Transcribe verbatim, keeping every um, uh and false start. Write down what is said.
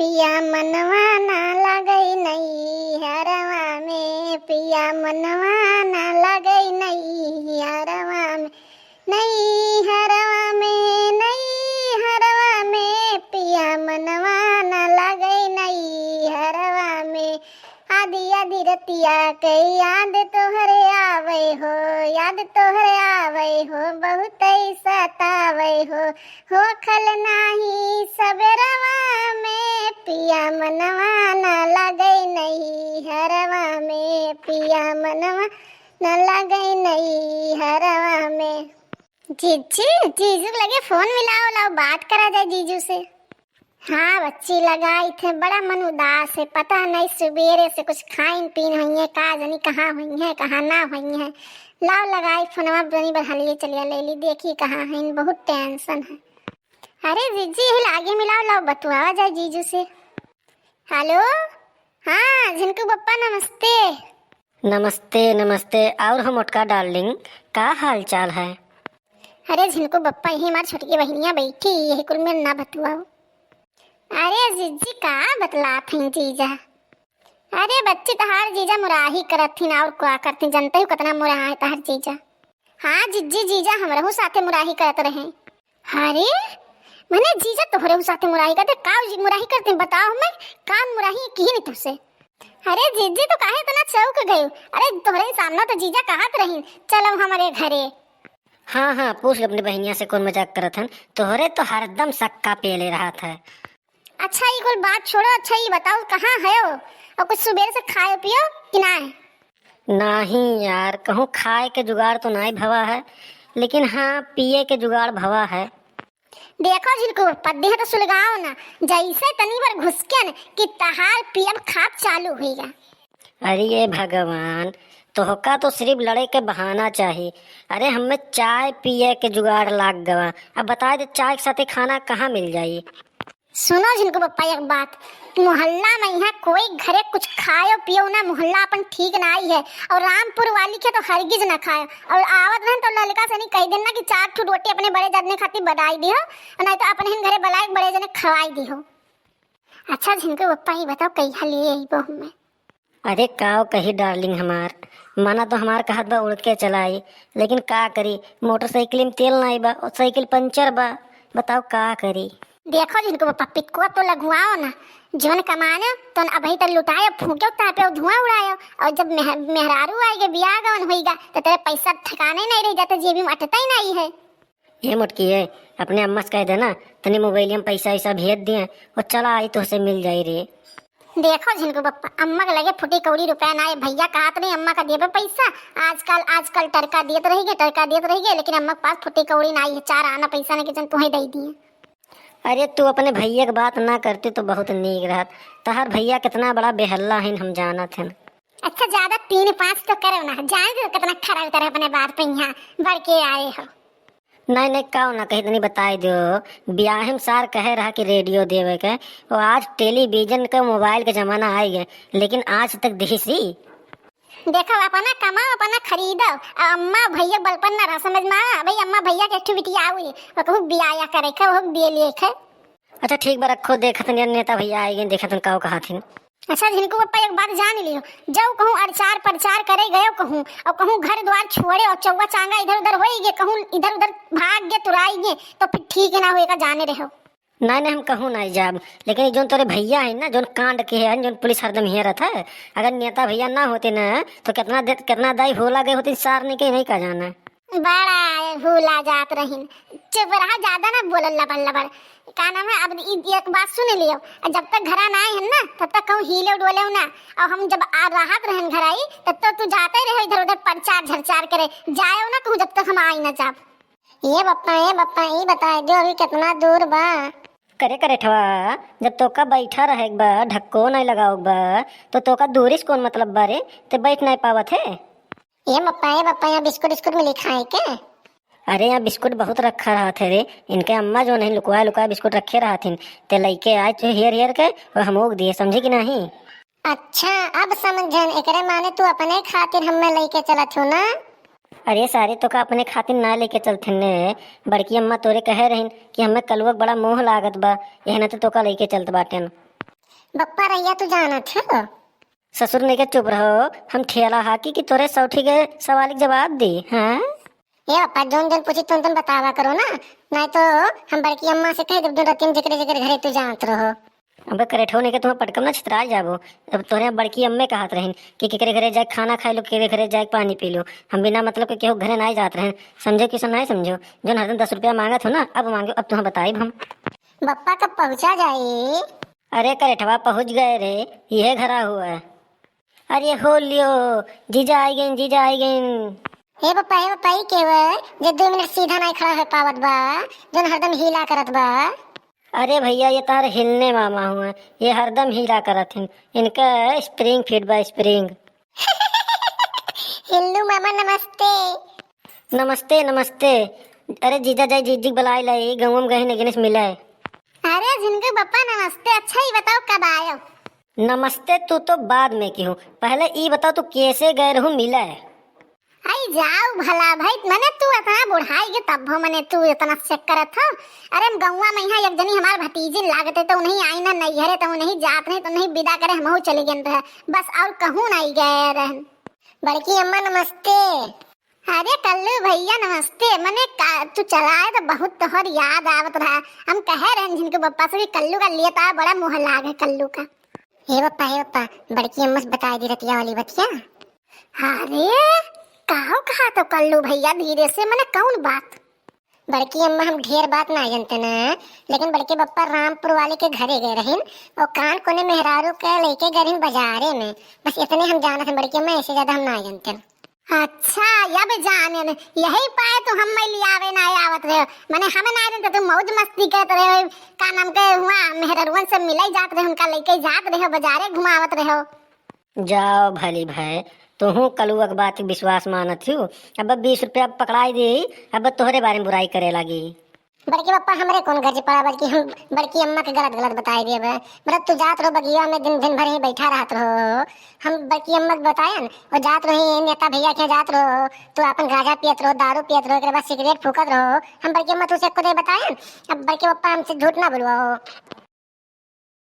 पिया मनवा ना लागै नैहरवा में, पिया मनवा ना लागै नैहरवा में, नैहरवा में, नैहरवा में, पिया मनवा ना लागै नैहरवा में। आधी आधी रतिया के याद तोहरे आवै हो, याद तोहरे आवै हो, बहुतै सतावै हो। होखल नाही सबेरवा में, पिया मनवा ना लागै नैहरवा में, पिया मनवा ना लागै नैहरवा में। जीजी, जीजू के लगे फोन मिलाओ, लाओ बात करा जाए जीजू से। हाँ बच्ची, लगाई थे, बड़ा मन उदास है, पता नहीं सुबेरे से कुछ खाइन पीन होइहैं, का जनी कहाँ होइहैं, कहाँ ना होइहैं। लाओ लगाई फोनवा, जनी बरहलिए चलिया ले ली, देखी कहाँ हैं, बहुत tension है। अरे जीजी, हिल आगे मिलाओ, लाओ बतुआवा जाए जीजू से। हेलो, हाँ झिनकू बप्पा, नमस्ते। नमस्ते, नमस्ते। और हो मोटका darling, का हाल चाल है? अरे झिनकू बप्पा, यही हमार छोटकी बहिनिया बैठी, यही कुल में ना बतुआओ। अरे जीजी, का बतलात हैं जीजा? अरे बच्ची, तहार जीजा मुराही करत हिन, और का करत हिन, जनते हो कितना मुराहा है तहार जीजा। हाँ जिज्जी, जीजा हमरहू साथे मुराही करत रहे। अरे, मने जीजा तोहरे साथे मुराही करते, का जी मुराही करते, बताओ हमें, का मुराही की नहीं तुझसे? अरे जिज्जी, तू काहे इतना चौंक गयो? अरे तोहरे सामने तो जीजा कहत रही, "चलो हमरे घरे।" हाँ, हाँ, पूछ ले अपने बहिनिया से, कौन मजाक करत हन। तोहरे तो हरदम सक्का पेले रहत है। अच्छा, ई कुल बात छोड़ो। अच्छा, ई बताओ, कहाँ हयो? और कुछ सुबेरे से खायो पियो कि नाय? नाही यार, कहूँ खाए के जुगाड़ तो नाय भवा है, लेकिन हाँ, पिए के जुगाड़ भवा है। देखो झिनकू, पद्दी है तो सुलगाओ ना, जैसे तनी भर घुसके न कि तहार पियब खाब चालू हुई गा। अरे ये भगवान, तोहका तो सिर्फ लड़े के बहाना चाही। अरे हमें चाय पिए के जुगाड़ लाग गवा। अब बताए दे, चाय के साथे खाना कहाँ मिल जाई? सुनो झिनकू बप्पा एक बात, मोहल्ला में यहाँ कोई घरे कुछ खायो पियो ना, मोहल्ला अपन ठीक ना आई है। और रामपुर वाली के तो हरगिज ना खायो। और आवत रहन तो ललका से नहीं कह देना कि चार ठो रोटी अपने बड़े जने खातिर बनाई दिहो, और नहीं तो अपने हिन घरे बलाए बड़े जने खवाई दिहो। अच्छा झिनकू बप्पा, ही बताओ कहिया ले आई बहू में? अरे काव कही darling हमार, मना तो हमार कहत बा उड़ के चलाई, लेकिन का करी, मोटरसाइकिल में तेल नाई बा और साइकिल पंचर बा, बताओ का करी। देखो झिनकू बप्पा, पितकुआ तो लगुआओ ना, जौन कमाने तो अबही तक लुटायो, फूंको तापे और धुआं उड़ायो, और जब मेह-, मेहरारू आएगे, बियाह गवन होइगा, तो तेरे पैसा ठिकाने नहीं रह जाते, जेबी में अटता ही नहीं है। ये मोटकी है, अपने अम्मा से कह देना, तनी मोबाइल में पैसा वैसा भेज दिए, और चला आई तो उसे मिल जाई रे। देखो झिनकू बप्पा, अम्मा के लगे फुटी कौड़ी रुपया ना है, भैया कहत नहीं अम्मा का देबे पैसा, आजकल, आजकल टरका देत रही गए, टरका देत रही गए, लेकिन अम्मा के पास फुटी कौड़ी ना है, चार आना पैसा नहीं कि जन तुम्हें दे दिए। अरे तू अपने भैया के बात ना करती तो बहुत नीक रहत, तहार भैया कितना बड़ा बेहल्ला है हम जानत हैं। अच्छा, ज्यादा तीन पाँच तो करो ना, जाने दो कितना खरा उतरे अपने बात पे यहाँ बढ़ के आए हो। नहीं, नहीं, काव ना कही, तनी बताई दो। ब्याहे में सार कहे रहा कि रेडियो देवे के, वो आज टेलीविजन के, मोबाइल के जमाना आइ गए, लेकिन आज तक देसी। देखो, अपना कमाओ, अपना खरीदो, आ अम्मा भैया बलपन ना रहा, समझ में आवा? भाई, अम्मा भैया के एक ठो बिटिया आऊ है, वो कहूँ बियाया करे के, वो बिये लिए के। अच्छा, ठीक बा, रखो, देखत नहीं, नेता भैया आइ गए, देखत उनका वो कहा थी। अच्छा झिनकू बप्पा, एक बात जान लियो, जब कहूँ अरचार परचार करे गयो कहूँ, और कहूँ घर द्वार छोड़े और चौवा चांगा इधर उधर होई गे, कहूँ इधर उधर भाग गे, तुराई गे, तो फिर ठीक ना होएगा, जाने रहो। नहीं, नहीं, हम कहूँ नहीं जाब, लेकिन ये जोन तोरे भैया है ना, जोन कांड के है, जोन पुलिस हरदम हियरत है, अगर नेता भैया ना होते ना, तो कितना दे-, कितना दाई होला गए होते, सार ने के नहीं का जाना। बड़ा भूला जात रहिन। चुप रहा, ज्यादा ना बोलल लबड़ लबड़। का नाम है, अब इ-, एक बात सुन लियो, जब तक घरा ना आए हैं ना, तब तक कहूँ हिले डोले ना। और हम जब आ रहत रहन घर आई, तब तक तू जाते रहे इधर उधर परचार झरचार करे, जायो ना कहूँ जब तक हम आई ना जाब। ए बप्पा, ए बप्पा, ई बताए दो अभी कितना दूर बा? करे करे ठवा, जब तोका बैठा रहे के बा, ढक्को नहीं लगाओ के बा, तो तोका दूरी से कौन मतलब बा रे? ते बैठ नहीं पावत है? ए बप्पा, ए बप्पा, यहाँ बिस्कुट उस्कुट मिली खाए के? अरे, यहाँ बिस्कुट बहुत रखा रहत है रे। इनके अम्मा जो नहीं लुकवा लुकवा बिस्कुट रखे रहत हिन, ते लइके आए तो हेर हेर के और हमोक दिए, समझे कि नहीं? अच्छा, अब समझन, एकरे माने तू अपने खातिर हमें लइके चलत हो ना? अरे सारे, तोका अपने खातिर ना लइके चलत हिन ने, बड़की अम्मा तोरे कहे रहिन कि हमें कलुआ के बड़ा मोह लागत बा, एहना तो तोका लइके चलत बाटेन। बप्पा रहिया तू जानत हो। ससुर नहीं के चुप रहो, हम ठेला हाकी कि तोरे सौठी के सवाल के जवाब दी, हैं? ए बप्पा, जौन जौन पूछी तुम तुम बतावा करो ना, नहीं तो हम बड़की अम्मा से कह देब, दो रतियन जेकरे जेकरे घरे तू जानत रहो। अबे करेठो नहीं के तुम्हें पटकम ना छितरा जाबो। अब तोरे बड़की अम्मे कहत रहिन कि केकरे घरे जाए खाना खाए लो, केकरे घरे जाए पानी पी लो। हम बिना मतलब के केहू घरे नहीं जात रहन, समझो कि नहीं समझो? जौन हरदम दस रुपया मांगत हो ना, अब मांगो, अब तुम्हें बताइब हम। बप्पा कब पहुँचा जाई? अरे करेठवा पहुँच गए रे, यह घरा हुआ है। अरे हो लियो, जीजा आई गइन, जीजा आई गइन। हे बप्पा, हे बप्पा, ई के बा जे दो मिनट सीधा नहीं खड़ा हो पावत बा, जौन हरदम हीला करत बा? अरे भैया, ये तार हिलने मामा हुआ, ये हरदम हीला करत हिन। इनका स्प्रिंग फिट बा, स्प्रिंग। हिल्लू मामा नमस्ते। नमस्ते, नमस्ते। अरे जीजा जाई, जीजी के बुलाई लाई, गाँव में गए नहीं, गणेश मिला है। अरे झिनकू बप्पा नमस्ते, अच्छा ही बताओ कब आयो? नमस्ते तू तो बाद में की हूँ, पहले ई बताओ तू कैसे गए रहू मिले? आई जाओ भला भाई, मने तू इतना बुढ़ाई के तब हो, मने तू इतना चेक करत हो। अरे हम गौवा में यहाँ एक जनी हमार भतीजी लागत है, तो उन्हीं आई ना नैहरे, तो उन्हीं जात नहीं, तो उन्हीं विदा करे हमहू चली गए रहे, बस और कहूँ नहीं गए रहन। बड़की अम्मा नमस्ते। अरे कल्लू भैया नमस्ते, मने का तू चलाए तो बहुत तोहर याद आवत रहा। हम कहे रहन झिनकू बप्पा से भी कल्लू का लिए ता बड़ा मोह लाग है कल्लू का। हे बप्पा, हे बप्पा, बड़की अम्मा से बताई दी रतिया वाली बतिया। अरे काहो कहा तो कल्लू भैया धीरे से, मने कौन बात? बड़की अम्मा हम ढेर बात ना जानते ना, लेकिन बड़के बप्पा रामपुर वाले के घरे गए रहिन और कान कोने मेहरारू के लेके गए रहिन बाजारे में। बस इतने हम जानत हैं बड़की अम्मा, ऐसे ज्यादा हम ना जानते हैं। अच्छा, या बे जाने ने, यही पाए तो हम मैं लियावे ना आवत रहे, मने हमें ना जानते, तू मौज मस्ती करत रहे, का नाम के हुआ मेहररुअन से मिले जात रहे, उनका लेके जात रहे, बाजारे घुमावत रहे। जाओ भली भाई, तुहू कलुआ के बात के विश्वास मानत हो। अब बीस रुपया पकड़ाई दे, अब तोहरे बारे में बुराई करे लागी। बड़की बप्पा हमरे कौन गरज पड़ा, बल्कि हम बड़की अम्मा के गलत गलत बताई देब। मतलब तू जात रहो बगिया में, दिन दिन भर ही बैठा रहत रहो। हम बड़की अम्मा के बतायन, और जात रहो ये नेता भैया के जात रहो, तू अपन गांजा पियत रहो, दारू पियत रहो, एकरे बाद सिगरेट फूकत रहो। हम बड़की अम्मा तुझसे खुद ही बतायन, अब बड़की बप्पा हमसे झूठ ना बोलवाओ।